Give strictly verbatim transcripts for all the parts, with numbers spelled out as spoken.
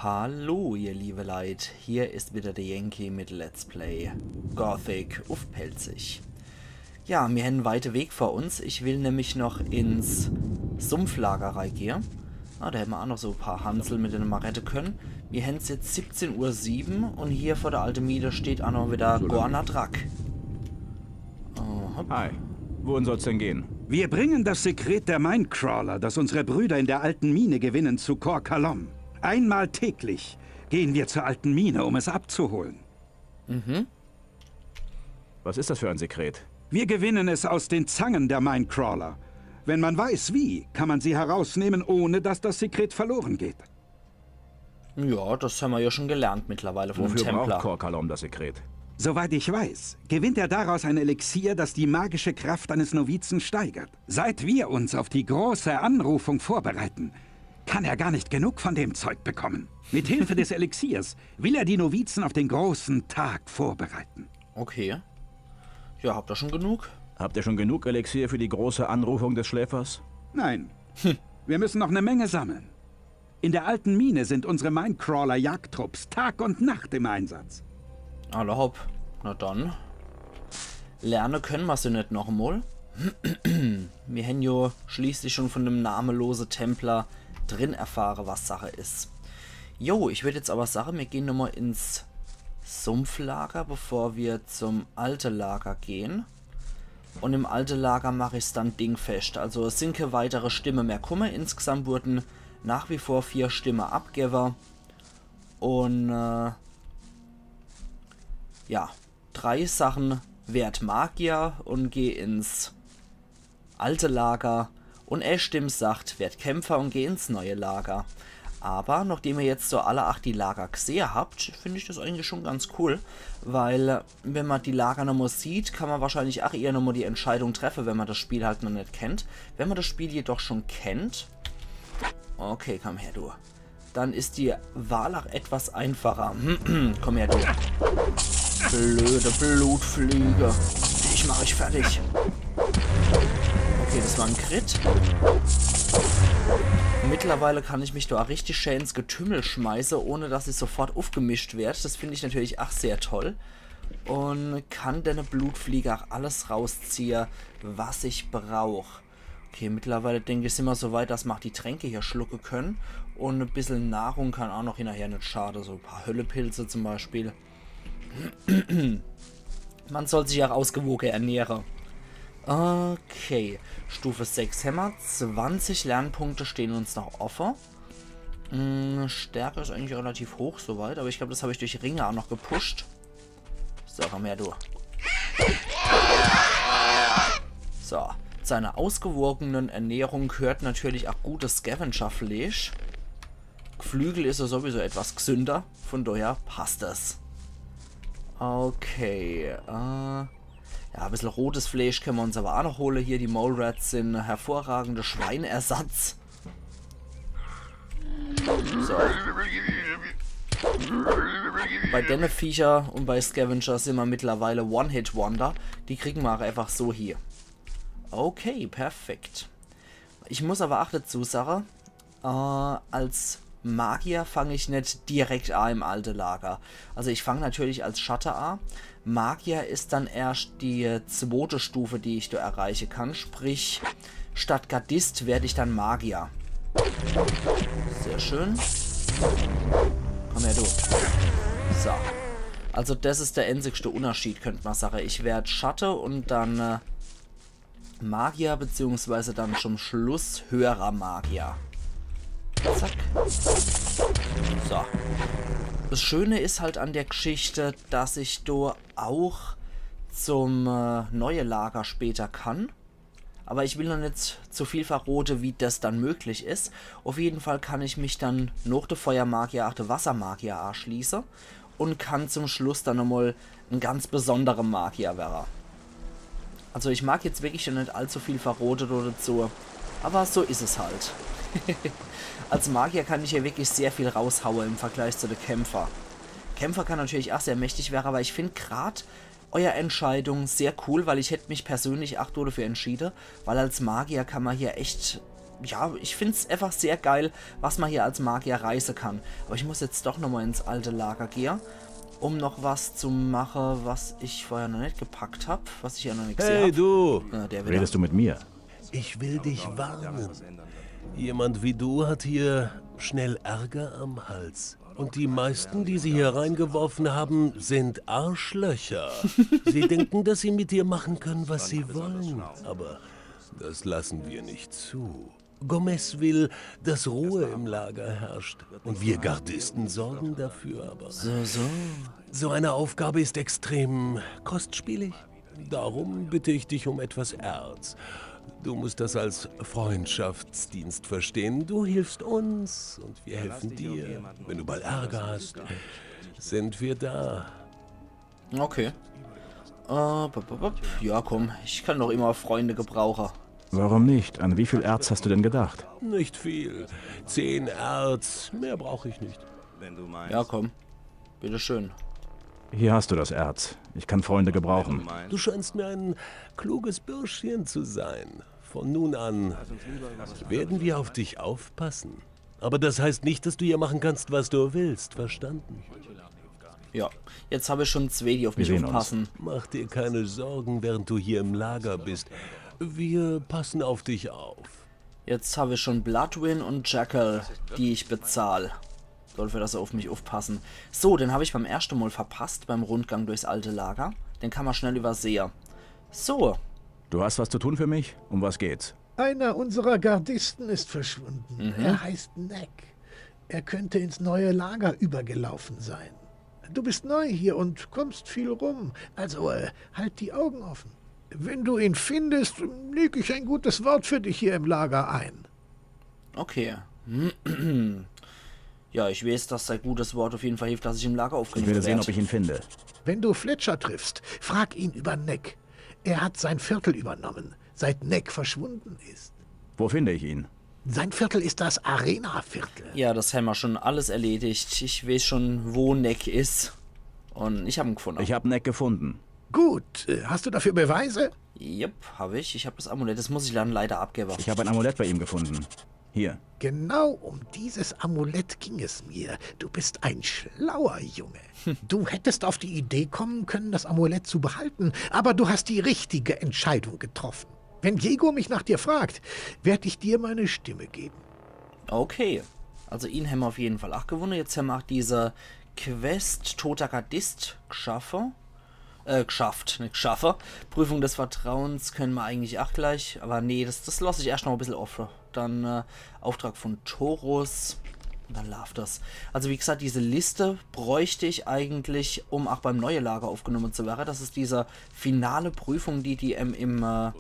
Hallo, ihr liebe Leit, hier is wieder der Yankee mit Let's Play Gothic uff Pälzisch. Ja, mir hän en weite Weg vor uns. Ich will nämlich noch ins Sumpflager reigehe. Ah, do hämmer ach noch so e paar Hansel, mit dene mer redde könne. Mir hän's jetzt siebzehn Uhr sieben und hier vor der alte Mine steht ach noch wieder Gorna Drack. Aha. Hi. Wohin soll's denn gehen? Wir bringen das Sekret der Minecrawler, das unsere Brüder in der alten Mine gewinnen, zu Kor Kalom. Einmal täglich gehen wir zur alten Mine, um es abzuholen. Was ist das für ein Sekret? Wir gewinnen es aus den Zangen der Minecrawler. Wenn man weiß, wie, kann man sie herausnehmen, ohne dass das Sekret verloren geht. Ja, das hämmer ja schon gelernt mittlerweile vom Wofür Templer. Braucht Kor Kalom das Sekret? Soweit ich weiß, gewinnt er daraus ein Elixier, das die magische Kraft eines Novizen steigert. Seit wir uns auf die große Anrufung vorbereiten, kann er gar nicht genug von dem Zeug bekommen. Mit Hilfe des Elixiers will er die Novizen auf den großen Tag vorbereiten. Okay. Ja, habt ihr schon genug? Habt ihr schon genug Elixier für die große Anrufung des Schläfers? Nein. Wir müssen noch eine Menge sammeln. In der alten Mine sind unsere Minecrawler-Jagdtrupps Tag und Nacht im Einsatz. Alla hopp. Na dann. Lerne könne mer se net noch emol. Mir hän jo schließlich schon von dem namenlose Templer drin erfahre, was Sache is. Jo, ich würd jetzt aber sage, mir gehen nochmal ins Sumpflager, bevor wir zum alte Lager gehen. Und im alte Lager mach ich's dann dingfest. Also es sind keine weitere Stimme mehr kumme. Insgesamt wurden nach wie vor vier Stimme abgewwe. Und äh, ja, drei Sachen: werd Magier und geh ins alte Lager. Und e Stimm sagt, werd Kämpfer und geh ins neue Lager. Aber nachdem ihr jetzt so alle acht die Lager gesehe habt, find ich das eigentlich schon ganz cool, weil äh, wenn man die Lager nochmal sieht, kann man wahrscheinlich auch eher nochmal die Entscheidung treffe, wenn man das Spiel halt noch net kennt. Wenn man das Spiel jedoch schon kennt, okay, komm her, du, dann ist die Wahl auch etwas einfacher. Komm her, du. Blöde Blutfliege. Dich mach ich fertig. Okay, das war ein Crit. Mittlerweile kann ich mich da richtig schön ins Getümmel schmeiße, ohne dass ich sofort aufgemischt werd. Das finde ich natürlich auch sehr toll. Und kann dann Blutfliege auch alles rausziehe, was ich brauch. Okay, mittlerweile denke ich, sind wir so weit, dass wir auch die Tränke hier schlucke können. Und ein bisschen Nahrung kann auch noch hinterher nicht schade. So ein paar Höllepilze zum Beispiel. Man soll sich auch ausgewogen ernähren. Okay, Stufe sechs hämmer. Zwanzig Lernpunkte stehen uns noch offen. Hm, Stärke ist eigentlich relativ hoch soweit, aber ich glaube, das habe ich durch Ringe auch noch gepusht. So, komm her, du. So, zu einer ausgewogenen Ernährung gehört natürlich auch gutes Scavenger-Fleisch. Geflügel ist ja sowieso etwas gesünder, von daher passt das. Okay, äh, ja, ein bisschen rotes Fleisch können wir uns aber auch noch holen. Hier, die Mole Rats sind ein hervorragender Schweinersatz. So. Bei denne Viecher und bei Scavenger sind wir mittlerweile One-Hit-Wonder. Die kriegen wir auch einfach so hier. Okay, perfekt. Ich muss aber auch dazu sagen, äh, als Magier fange ich nicht direkt an im alte Lager. Also ich fange natürlich als Schatte an. Magier ist dann erst die zweite Stufe, die ich da erreichen kann. Sprich, statt Gardist werde ich dann Magier. Sehr schön. Komm her, du. So. Also das ist der einzigste Unterschied, könnte man sagen. Ich werde Schatte und dann äh, Magier, beziehungsweise dann zum Schluss höherer Magier. Zack. So. Das Schöne ist halt an der Geschichte, dass ich da auch zum äh, neue Lager später kann. Aber ich will noch nicht zu viel verrote, wie das dann möglich ist. Auf jeden Fall kann ich mich dann noch der Feuermagier, auch der Wassermagier anschließen und kann zum Schluss dann nochmal ein ganz besonderer Magier werden. Also ich mag jetzt wirklich schon nicht allzu viel verrote dazu, aber so ist es halt. Als Magier kann ich hier wirklich sehr viel raushauen im Vergleich zu den Kämpfer. Kämpfer kann natürlich auch sehr mächtig werden, aber ich finde gerade euer Entscheidung sehr cool, weil ich hätte mich persönlich auch dafür entschieden, weil als Magier kann man hier echt Ja, ich find's einfach sehr geil, was man hier als Magier reiße kann. Aber ich muss jetzt doch nochmal ins alte Lager gehe, um noch was zu mache, was ich vorher noch net gepackt hab, was ich ja noch net gesehen Hey, hab. du! Ja, der wieder. Redest du mit mir? Ich will dich warnen. Jemand wie du hat hier schnell Ärger am Hals. Und die meisten, die sie hier reingeworfen haben, sind Arschlöcher. Sie denken, dass sie mit dir machen können, was sie wollen. Aber das lassen wir nicht zu. Gomez will, dass Ruhe im Lager herrscht. Und wir Gardisten sorgen dafür, aber So, so. so eine Aufgabe ist extrem kostspielig. Darum bitte ich dich um etwas Erz. Du musst das als Freundschaftsdienst verstehen. Du hilfst uns und wir helfen dir. Wenn du mal Ärger hast, sind wir da. Okay. Äh, bup, bup, bup. Ja, komm, ich kann doch immer Freunde gebrauche. Warum nicht? An wie viel Erz hast du denn gedacht? Nicht viel. Zehn Erz, mehr brauche ich nicht. Ja, komm. Bitteschön. Hier hast du das Erz. Ich kann Freunde gebrauchen. Du scheinst mir ein kluges Bürschchen zu sein. Von nun an werden wir auf dich aufpassen. Aber das heißt nicht, dass du hier machen kannst, was du willst, verstanden? Ja, jetzt habe ich schon zwei, die auf mich sehen uns. Aufpassen. Mach dir keine Sorgen, während du hier im Lager bist. Wir passen auf dich auf. Jetzt habe ich schon Bloodwyn und Jackal, die ich bezahl. Dafür, dass sie auf mich aufpassen. So, den habe ich beim ersten Mal verpasst, beim Rundgang durchs alte Lager. Den kann man schnell übersehe. So, Du hast was zu tun für mich? Um was geht's? Einer unserer Gardisten ist verschwunden. Er heißt Neck. Er könnte ins neue Lager übergelaufen sein. Du bist neu hier und kommst viel rum. Also äh, halt die Augen offen. Wenn du ihn findest, leg ich ein gutes Wort für dich hier im Lager ein. Okay. Ja, ich weiß, dass sein gutes Wort auf jeden Fall hilft, dass ich im Lager Ich aufgenommen werde sehen, werd. Ob ich ihn finde. Wenn du Fletcher triffst, frag ihn über Neck. Er hat sein Viertel übernommen, seit Neck verschwunden ist. Wo finde ich ihn? Sein Viertel ist das Arena-Viertel. Ja, das haben wir schon alles erledigt. Ich weiß schon, wo Neck ist. Und ich habe ihn gefunden. Ich hab Neck gefunden. Gut, äh, hast du dafür Beweise? Yep, habe ich. Ich habe das Amulett. Das muss ich dann leider abgeben. Ich habe ein Amulett bei ihm gefunden. Hier. Genau um dieses Amulett ging es mir. Du bist ein schlauer Junge. Du hättest auf die Idee kommen können, das Amulett zu behalten, aber du hast die richtige Entscheidung getroffen. Wenn Diego mich nach dir fragt, werde ich dir meine Stimme geben. Okay. Also ihn haben wir auf jeden Fall auch gewonnen. Jetzt haben wir auch diese Quest Toter Gardist geschaffe. Äh, geschafft, nicht geschaffe. Prüfung des Vertrauens können wir eigentlich auch gleich. Aber nee, das, das lasse ich erst noch ein bisschen offen. Dann äh, Auftrag von Taurus. Und dann läuft das. Also wie gesagt, diese Liste bräuchte ich eigentlich, um auch beim neue Lager aufgenommen zu werden. Das ist diese finale Prüfung, die die ähm, im äh,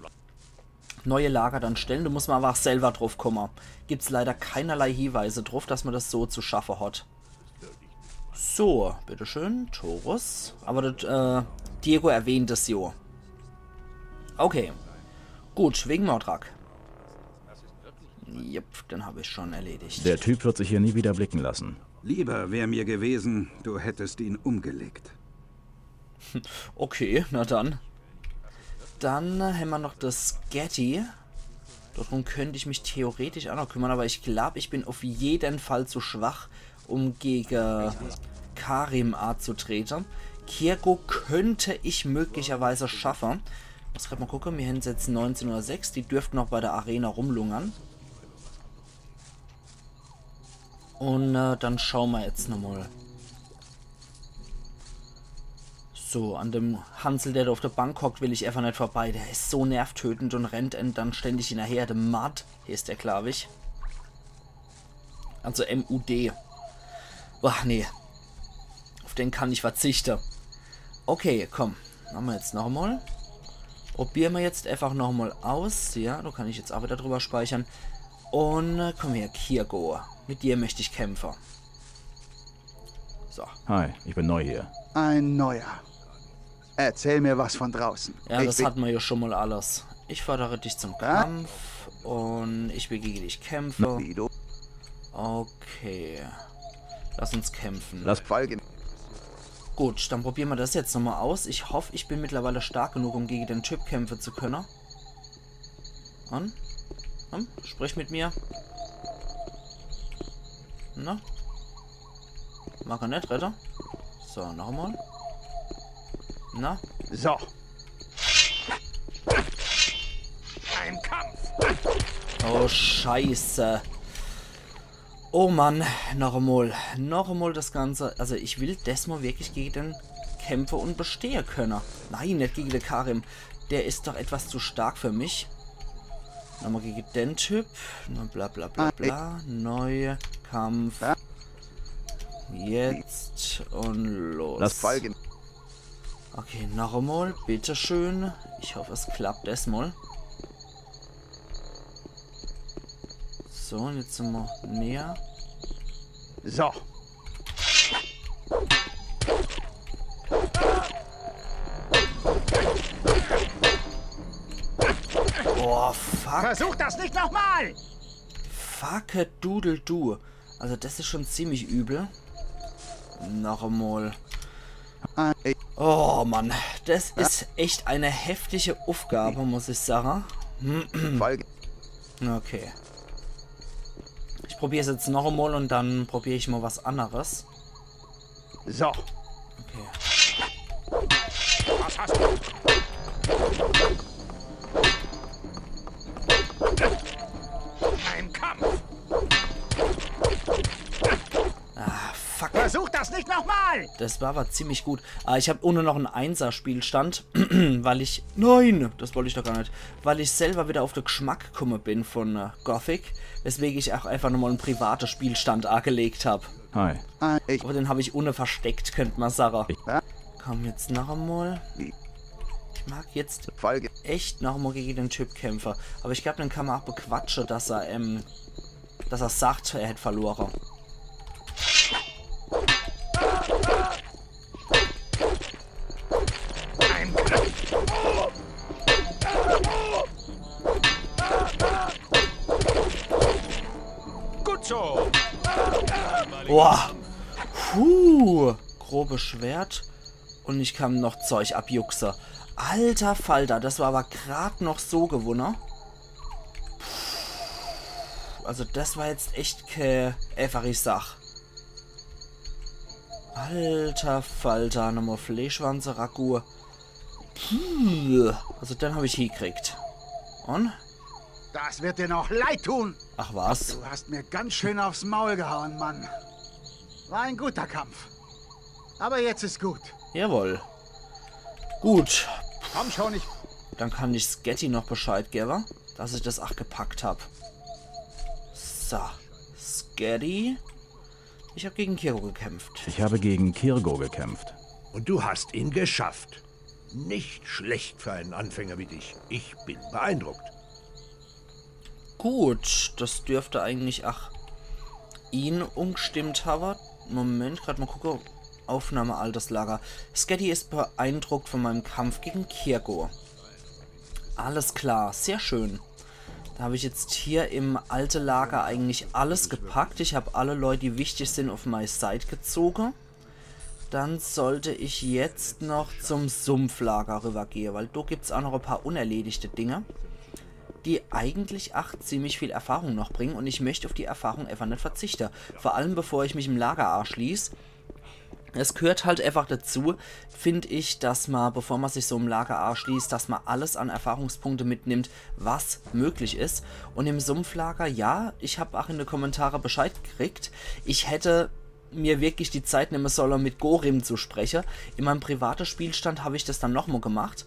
neue Lager dann stellen. Da muss man aber auch selber drauf kommen. Gibt's leider keinerlei Hinweise drauf, dass man das so zu schaffen hat. So, bitteschön, Taurus. Aber das, äh, Diego erwähnt es jo. Okay. Gut, wegen Mordrak. Jupp, den habe ich schon erledigt. Der Typ wird sich hier nie wieder blicken lassen. Lieber wär mir gewesen, du hättest ihn umgelegt. Okay, na dann. Dann äh, haben wir noch das Getty. Darum könnte ich mich theoretisch auch noch kümmern, aber ich glaube, ich bin auf jeden Fall zu schwach, um gegen Karim anzutreten. Kirgo könnte ich möglicherweise schaffen. Muss gerade mal gucken, wir haben jetzt neunzehn Uhr sechs, die dürften noch bei der Arena rumlungern. Und äh, dann schauen wir jetzt nochmal. So, an dem Hansel, der da auf der Bank hockt, will ich einfach nicht vorbei. Der ist so nervtötend und rennt einem dann ständig hinterher. Der Mud heißt der, glaube ich. Also M U D. Boah, nee. Auf den kann ich verzichten. Okay, komm. Machen wir jetzt nochmal. Probieren wir jetzt einfach nochmal aus. Ja, da kann ich jetzt auch wieder drüber speichern. Und äh, komm her, Kirgo. Mit dir möchte ich kämpfen. So. Hi, ich bin neu hier. Ein Neuer. Erzähl mir was von draußen. Ja, Ich das bin- hatten wir ja schon mal alles. Ich fordere dich zum Kampf und ich will gegen dich kämpfen. Okay. Lass uns kämpfen. Lass Folge. Gut, dann probieren wir das jetzt nochmal aus. Ich hoffe, ich bin mittlerweile stark genug, um gegen den Typ kämpfen zu können. Und? Komm, sprich mit mir. Na? Mag er net, redde. So, noch emol. Na? So. Ein Kampf. Oh, Scheiße. Oh Mann, noch emol. Noch emol das Ganze. Also ich will des mol wirklich gege den kämpfe un bestehe könne. Nein, net gege den Karim. Der is doch etwas zu stark für mich. Nochmol gege den Typ. Na, bla bla bla bla. Neu Kampf. Jetzt un los. Lass folgen. Okay, noch emol, bitteschön. Ich hoff, es klappt des mol. So, un jetzt nochmol näher. So. Boah, fuck. Versuch das nicht nochmal! Fuck a doodle do. Also das is schon ziemlich übel. Noch emol. Ah, ey, Oh Mann, das is echt e heftige Uffgab, muss ich sage. folge. Okay. Ich probier's jetzt noch emol un dann probier ich mol was anneres. So. Okay. Was hast du? Ein Kampf. Ah, fuck. Versuch das nicht nochmal! Das war awwer ziemlich gut. Aber ich hab unne noch en Einser-Spielstand, weil ich... Nein, das wollt ich doch gar net. Weil ich selber wieder uff de Gschmack kumme bin von äh, Gothic, weswege ich auch einfach nochmol en private Spielstand agelegt hab. Hi. Ah, ich Aber den hab ich unne versteckt, könnt ma sage. Ja? Komm, jetzt noch emol. Wie? Ich mag jetzt Folge. echt noch emol gege den Typ kämpfe. Aber ich glaub, den kann ma auch bequatsche, dass er, ähm, dass er sagt, er hätt verlore. Ein Kampf. Gut so. Boah. Puh. Grobe Schwert. Und ich kann noch Zeug abjuchse. Alter Falter, das war aber grad noch so gewunne. Puh. Also das war jetzt echt ke äfachi Sach. Alter Falter, nochmol Fleischwanze, Ragout. Puh. Also den hab ich hiekriegt. Und? Das wird dir noch leid tun. Ach was? Du hast mir ganz schön aufs Maul gehauen, Mann. War ein guter Kampf. Aber jetzt ist gut. Jawohl. Gut. Komm schon, ich. Dann kann ich Sketty noch Bescheid gewwe, dass ich das ach gepackt hab. So. Sketty. Ich hab gegen Kirgo gekämpft. Ich habe gegen Kirgo gekämpft. Und du hast ihn geschafft. Nicht schlecht für einen Anfänger wie dich. Ich bin beeindruckt. Gut, das dürfte eigentlich ach ihn umgestimmt habe. Moment, grad mal gucke. Aufnahme Alterslager. Sketty ist beeindruckt von meinem Kampf gegen Kirgo. Alles klar, sehr schön. Da hab ich jetzt hier im alte Lager eigentlich alles gepackt. Ich hab alle Leute, die wichtig sind, auf meine Seite gezogen. Dann sollte ich jetzt noch zum Sumpflager rübergehe, weil do gibt's auch noch ein paar unerledigte Dinge, die eigentlich ach ziemlich viel Erfahrung noch bringen und ich möchte auf die Erfahrung einfach nicht verzichten. Vor allem bevor ich mich im Lager anschließ. Es gehört halt einfach dazu, finde ich, dass man, bevor man sich so im Lager anschließt, dass man alles an Erfahrungspunkte mitnimmt, was möglich ist. Und im Sumpflager, ja, ich hab auch in den Kommentaren Bescheid gekriegt, ich hätte mir wirklich die Zeit nehmen sollen, mit Gorim zu sprechen. In meinem privaten Spielstand habe ich das dann nochmal gemacht.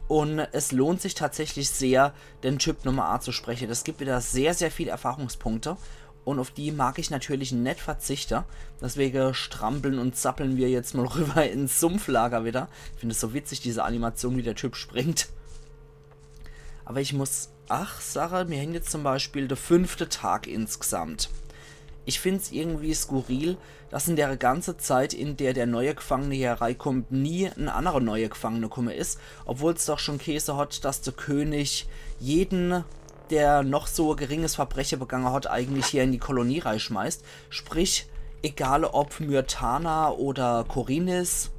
Und es lohnt sich tatsächlich sehr, den Typ nochmal anzusprechen. Das gibt wieder sehr, sehr viel Erfahrungspunkte. Und auf die mag ich natürlich nicht verzichten. Deswegen strampeln und zappeln wir jetzt mal rüber ins Sumpflager wieder. Ich finde es so witzig, diese Animation, wie der Typ springt. Aber ich muss ach sage, mir hängt jetzt zum Beispiel der fünfte Tag insgesamt. Ich find's irgendwie skurril, dass in der ganze Zeit, in der der neue Gefangene hier reinkommt, nie ein anderer neuer Gefangene gekommen ist, obwohl's doch schon geheißen hat, dass der König jeden, der noch so ein geringes Verbrechen begangen hat, eigentlich hier in die Kolonie reinschmeißt. Sprich, egal ob Myrtana oder Khorinis,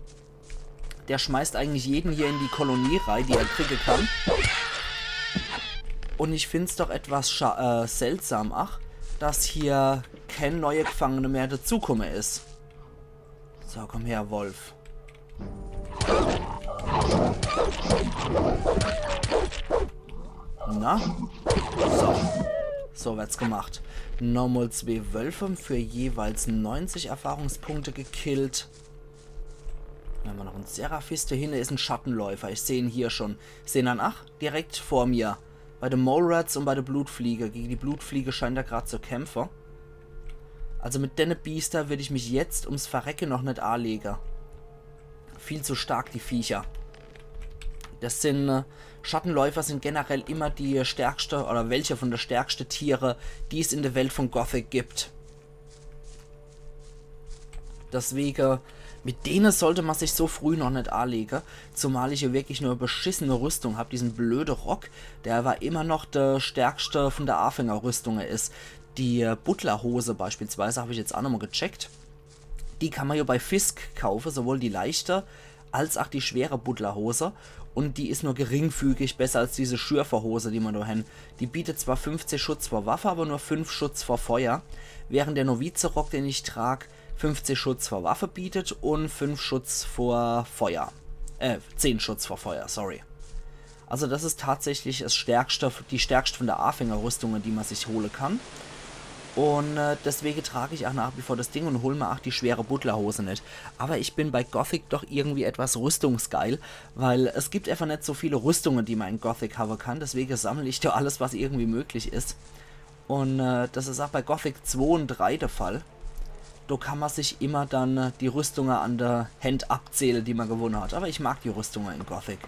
der schmeißt eigentlich jeden hier in die Kolonie rein, die er kriegen kann. Und ich find's doch etwas scha- äh, seltsam, ach, dass hier kein neue Gefangene mehr dazukomme is. So, komm her, Wolf. Na? So. So wird's gemacht. Nochmal zwee Wölfe für jeweils neunzig Erfahrungspunkte gekillt. Dann haben wir noch en Seraphis. Da hinne is en Schattenläufer. Ich seh en hier schon. Sehn an, ach, direkt vor mir. Bei de Mole Rats und bei de Blutfliege. Gegen die Blutfliege scheint er grad zu kämpfe. Also mit denne Biester würd ich mich jetzt ums Verrecke noch net anlege. Viel zu stark, die Viecher. Das sind, äh, Schattenläufer sind generell immer die stärkste oder welche von de stärkste Tiere, die es in der Welt von Gothic gibt. Deswege, mit dene sollte man sich so früh noch net anlege, zumal ich ja wirklich nur beschissene Rüstung hab. Diesen blöde Rock, der war immer noch der stärkste von der Anfängerrüstung is. Die, äh, Butlerhose beispielsweise hab ich jetzt auch nochmal gecheckt. Die kann man ja bei Fisk kaufe, sowohl die leichte als auch die schwere Butlerhose. Und die is nur geringfügig besser als diese Schürferhose, die man da hen. Die bietet zwar fünfzig Schutz vor Waffe, aber nur fünf Schutz vor Feuer. Während der Novizerock, den ich trag, fünfzig Schutz vor Waffe bietet und fünf Schutz vor Feuer. Äh, zehn Schutz vor Feuer, sorry. Also das is tatsächlich das stärkste, die stärkste von der Anfängerrüstung, die man sich hole kann. Und, äh, deswege trag ich auch nach wie vor das Ding und hol mir auch die schwere Butlerhose net. Aber ich bin bei Gothic doch irgendwie etwas rüstungsgeil, weil es gibt einfach net so viele Rüstungen, die man in Gothic haben kann. Deswege sammel ich da alles, was irgendwie möglich is. Und, äh, das is auch bei Gothic zwei und drei der Fall. Da kann man sich immer dann, äh, die Rüstunge an der Hand abzähle, die man gewonne hat. Aber ich mag die Rüstunge in Gothic.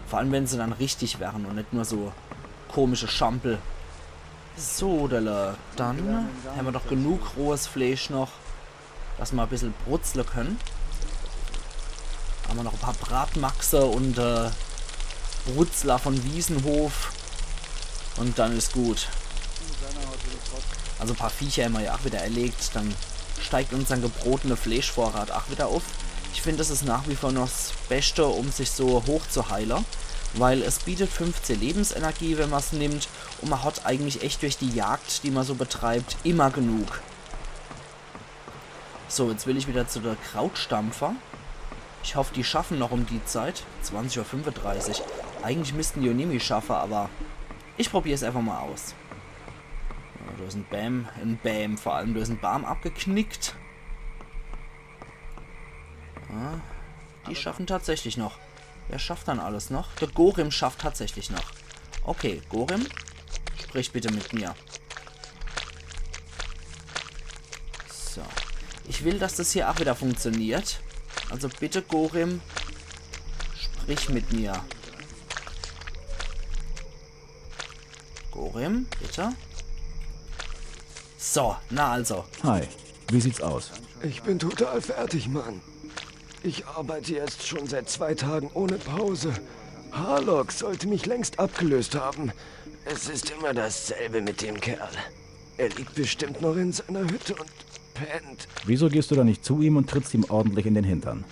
Vor allem, wenn sie dann richtig wären und net nur so komische Schampel. So, dann, äh, dann haben wir doch genug rohes Fleisch noch, dass wir ein bisschen brutzle können. Haben wir noch ein paar Bratmaxe und, äh, Brutzler von Wiesenhof. Und dann is gut. Also ein paar Viecher haben wir ja auch wieder erlegt. Dann steigt unser gebrotene Fleischvorrat auch wieder auf. Ich finde, das is nach wie vor noch das Beste, um sich so hochzuheile, weil es bietet fünfzehn Lebensenergie, wenn man's nimmt. Und man hat eigentlich echt durch die Jagd, die man so betreibt, immer genug. So, jetzt will ich wieder zu der Krautstampfer. Ich hoff, die schaffen noch um die Zeit. Zwanzig Uhr fünfunddreißig. Eigentlich müssten die Onimi schaffe, aber ich probier's einfach mal aus. Ja, du hast en Bam, en Bam vor allem. Du hast en Baum abgeknickt. Ja, die schaffen tatsächlich noch. Wer schafft dann alles noch? Der Gorim schafft tatsächlich noch. Okay, Gorim, sprich bitte mit mir. So. Ich will, dass das hier auch wieder funktioniert. Also bitte, Gorim, sprich mit mir. Gorim, bitte. So, na also. Hi, wie sieht's aus? Ich bin total fertig, Mann. Ich arbeite jetzt schon seit zwei Tagen ohne Pause. Harlock sollte mich längst abgelöst haben. Es ist immer dasselbe mit dem Kerl. Er liegt bestimmt noch in seiner Hütte und pennt. Wieso gehst du da nicht zu ihm und trittst ihm ordentlich in den Hintern?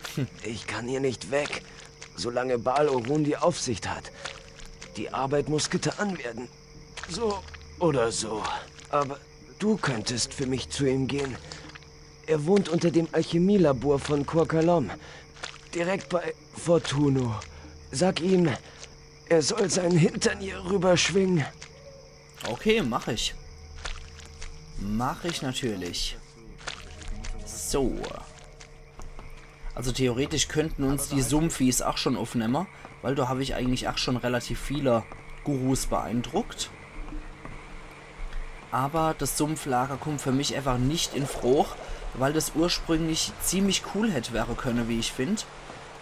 Ich kann hier nicht weg, solange Baal Orun die Aufsicht hat. Die Arbeit muss getan werden. So oder so. Aber du könntest für mich zu ihm gehen. Er wohnt unter dem Alchemielabor von Korkalom. Direkt bei Fortuno. Sag ihm, er soll seinen Hintern hier rüberschwingen. Okay, mach ich. Mach ich natürlich. So. Also theoretisch könnten uns die Sumpfies auch schon aufnehmen, weil da hab ich eigentlich auch schon relativ viele Gurus beeindruckt. Aber das Sumpflager kommt für mich einfach nicht in Froch, weil das ursprünglich ziemlich cool hätt wäre könne, wie ich find.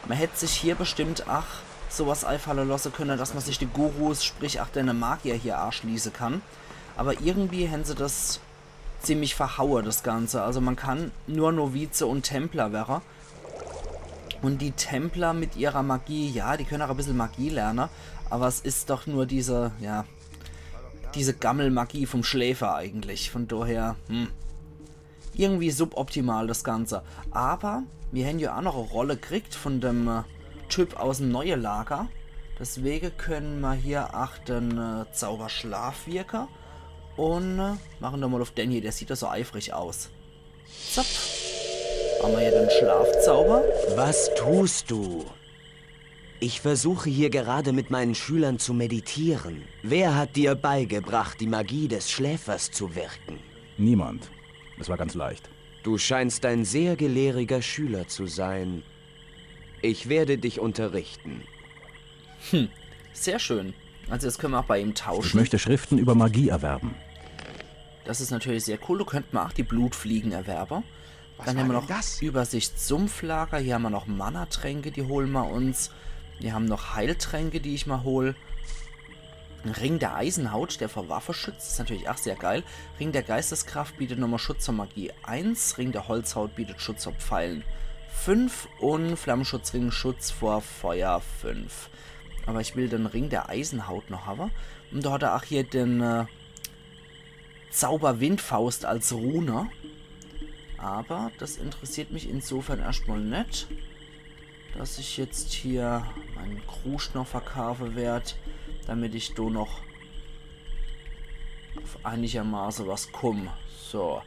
Man hätt sich hier bestimmt ach sowas eifalle lasse könne, dass man sich die Gurus, sprich ach dene Magier hier anschließe kann. Aber irgendwie hän se das ziemlich verhaue, das Ganze. Also man kann nur Novize und Templer wäre. Und die Templer mit ihrer Magie, ja, die können auch ein bisschen Magie lernen, aber es is doch nur diese, ja, diese Gammelmagie vom Schläfer eigentlich. Von daher, hm, irgendwie suboptimal das Ganze. Aber wir hän ja auch noch eine Rolle gekriegt von dem, äh, Typ aus dem neue Lager. Deswege könne ma hier ach den äh, Zauber Schlaf wirke. Un äh, mache ma mol uff den hier, der sieht do so eifrig aus. Zapp. Hammer hier den Schlafzauber. Was tust du? Ich versuche hier gerade mit meinen Schülern zu meditieren. Wer hat dir beigebracht, die Magie des Schläfers zu wirken? Niemand. Es war ganz leicht. Du scheinst ein sehr gelehriger Schüler zu sein. Ich werde dich unterrichten. Sehr schön. Also das könne ma ach bei ihm tausche. Ich möchte Schriften über Magie erwerben. Das is natürlich sehr cool. Do könne ma ach die Blutfliegen erwerbe. Dann hämmer noch Übersicht Sumpflager. Hier hämmer noch Mana-Tränke, die hole ma uns. Mir hän noch Heiltränke, die ich ma hol. Ring der Eisenhaut, der vor Waffe schützt, is natürlich ach sehr geil. Ring der Geisteskraft bietet nochmol Schutz vor Magie eins. Ring der Holzhaut bietet Schutz vor Pfeilen fünf. Un Flammenschutzring Schutz vor Feuer fünf. Aber ich will den Ring der Eisenhaut noch hawwe. Un do hat er ach hier den äh, Zauber Windfaust als Rune. Aber das interessiert mich insofern erscht mol net, dass ich jetzt hier meinen Kruscht noch verkaufe werd, damit ich do noch uff einigermaße was kumm. So,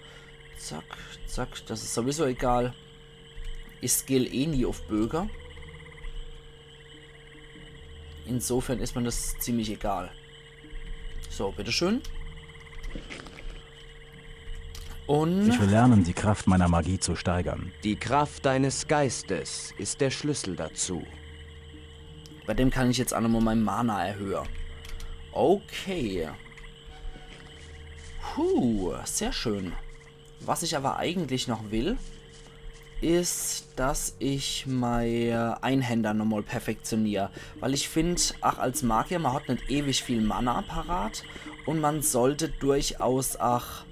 zack, zack, das is sowieso egal. Ich skill eh nie uff Böge. Insofern is ma das ziemlich egal. So, bitteschön. Un Ich will lernen, die Kraft meiner Magie zu steigern. Die Kraft deines Geistes ist der Schlüssel dazu. Bei dem kann ich jetzt ach nochmol mein Mana erhöhe. Okay. Puh, sehr schön. Was ich aber eigentlich noch will, is, dass ich mei Einhänder nochmol perfektionier. Weil ich find, ach, als Magier, ma hat net ewig viel Mana parat un ma sollt durchaus ach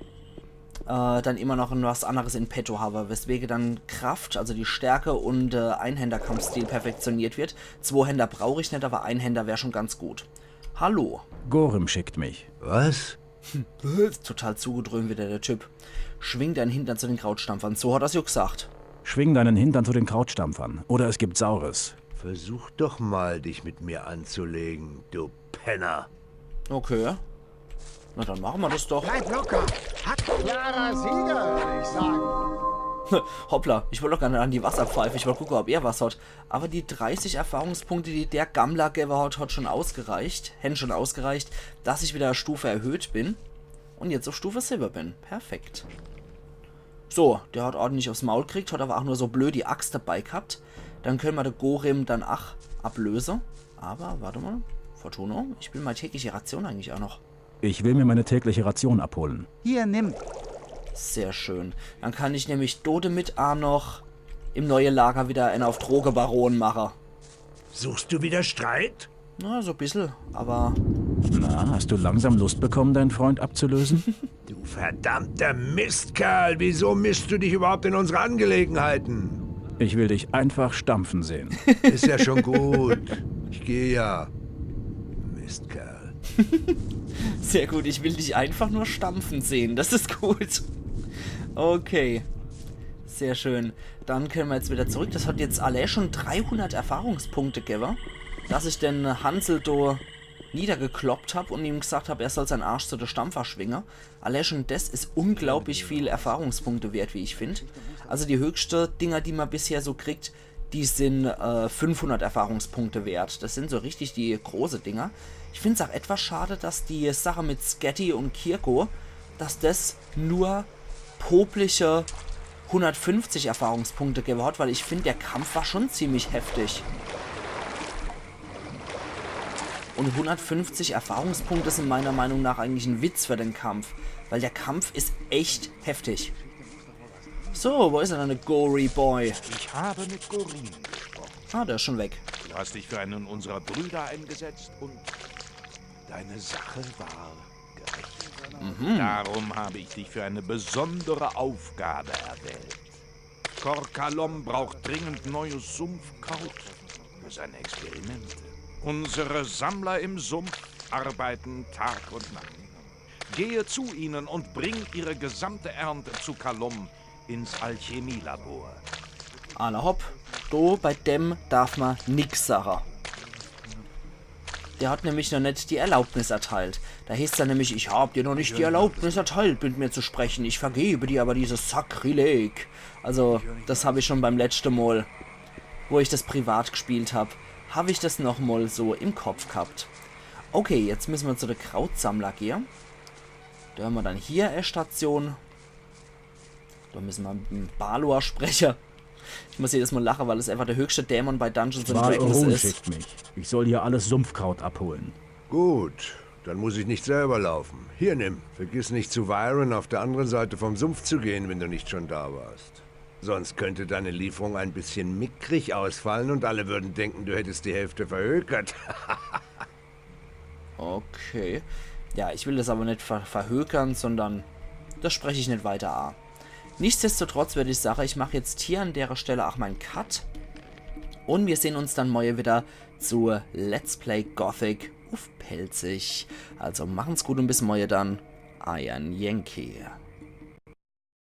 äh, dann immer noch was anneres in petto hawwe, weswege dann Kraft, also die Stärke un äh, Einhänderkampfstil perfektioniert wird. Zwohänder brauch ich net, aber Einhänder wär schon ganz gut. Hallo. Gorim schickt mich. Was? Total zugedröhnt wieder der Typ. Schwing deinen Hintern zu den Krautstampfern. So hat er's jo gesagt. Schwing deinen Hintern zu den Krautstampfern, oder es gibt Saures. Versuch doch mal, dich mit mir anzulegen, du Penner. Okay. Na, dann mache ma das doch. Bleib locker. Hat klarer Sieger, würde ich sagen. Hoppla, ich wollt doch gar net an die Wasserpfeife. Ich wollt gucke, ob er was hat. Aber die dreißig Erfahrungspunkte, die der Gammler gewwe hat, hat schon ausgereicht. Hän schon ausgereicht, dass ich wieder e Stufe erhöht bin. Un jetzt uff Stufe siwwe bin. Perfekt. So, der hat ordentlich uffs Maul gekriegt, hat aber ach nur so blöd die Axt dabei gehabt. Dann könne ma de Gorim dann ach ablöse. Aber wart mol, Fortuno, ich will mei tägliche Ration eigentlich ach noch. Ich will mir meine tägliche Ration abholen. Hier, nimm. Sehr schön. Dann kann ich nämlich do demit ach noch im neue Lager wieder ene uff Drogebaron mache. Suchst du wieder Streit? Na, so bissel, aber Na, hast du langsam Lust bekommen, deinen Freund abzulösen? Du verdammter Mistkerl, wieso mischst du dich überhaupt in unsere Angelegenheiten? Ich will dich einfach stampfen sehen. Ist ja schon gut. Ich gehe ja. Mistkerl. Sehr gut, ich will dich einfach nur stampfen sehen. Das is gut. Okay. Sehr schön. Dann könne ma jetzt wieder zurück. Das hat jetzt allee schon dreihundert Erfahrungspunkte gewwe, dass ich den Hansel do niedergekloppt hab un ihm gesagt hab, er soll sein Arsch zu de Stampfer schwinge. Allee schon das is unglaublich viel Erfahrungspunkte wert, wie ich find. Also die höchste Dinger, die ma bisher so kriegt, die sin äh, fünfhundert Erfahrungspunkte wert. Das sin so richtig die große Dinger. Ich find's ach etwas schade, dass die Sache mit Scatty un Kirko, dass das nur popliche hundertfünfzig Erfahrungspunkte gewwe hat, weil ich find, der Kampf war schon ziemlich heftig. Un hundertfünfzig Erfahrungspunkte sin meiner Meinung nach eigentlich en Witz für den Kampf, weil der Kampf is echt heftig. So, wo is er dann, der Gory Boy? Ich habe mit Gorim gesprochen. Ah, der is schon weg. Du hast dich für einen unserer Brüder eingesetzt und deine Sache war gerecht. Darum habe ich dich für eine besondere Aufgabe erwählt. Kor Kalom braucht dringend neues Sumpfkraut für seine Experimente. Unsere Sammler im Sumpf arbeiten Tag und Nacht. Gehe zu ihnen und bring ihre gesamte Ernte zu Kalom ins Alchemielabor. Alla hopp, do bei dem darf ma nix sache. Der hat nämlich noch net die Erlaubnis erteilt. Da heeßt's dann nämlich, ich hab dir noch nicht die Erlaubnis erteilt, mit mir zu sprechen. Ich vergebe dir aber dieses Sakrileg. Also, das hab ich schon beim letschte Mol, wo ich das privat gespielt hab, hab ich das noch mol so im Kopf gehabt. Okay, jetzt müssen wir zu de Krautsammler gehe. Da haben wir dann hier e Station. Da müssen wir mit dem Balor sprechen. Ich muss jedes Mal lachen, weil es einfach der höchste Dämon bei Dungeons and Dragons ist. Schickt mich. Ich soll hier alles Sumpfkraut abholen. Gut, dann muss ich nicht selber laufen. Hier, nimm. Vergiss nicht, zu Viren auf der anderen Seite vom Sumpf zu gehen, wenn du nicht schon da warst. Sonst könnte deine Lieferung ein bisschen mickrig ausfallen und alle würden denken, du hättest die Hälfte verhökert. Okay. Ja, ich will das aber net ver verhökern, sondern das spreche ich net weiter a. Nichtsdestotrotz würde ich sagen, ich mache jetzt hier an derer Stelle auch mein Cut. Und wir sehen uns dann morgen wieder zu Let's Play Gothic uff Pälzisch. Also machen's gut und bis morgen dann. Euer Yankee.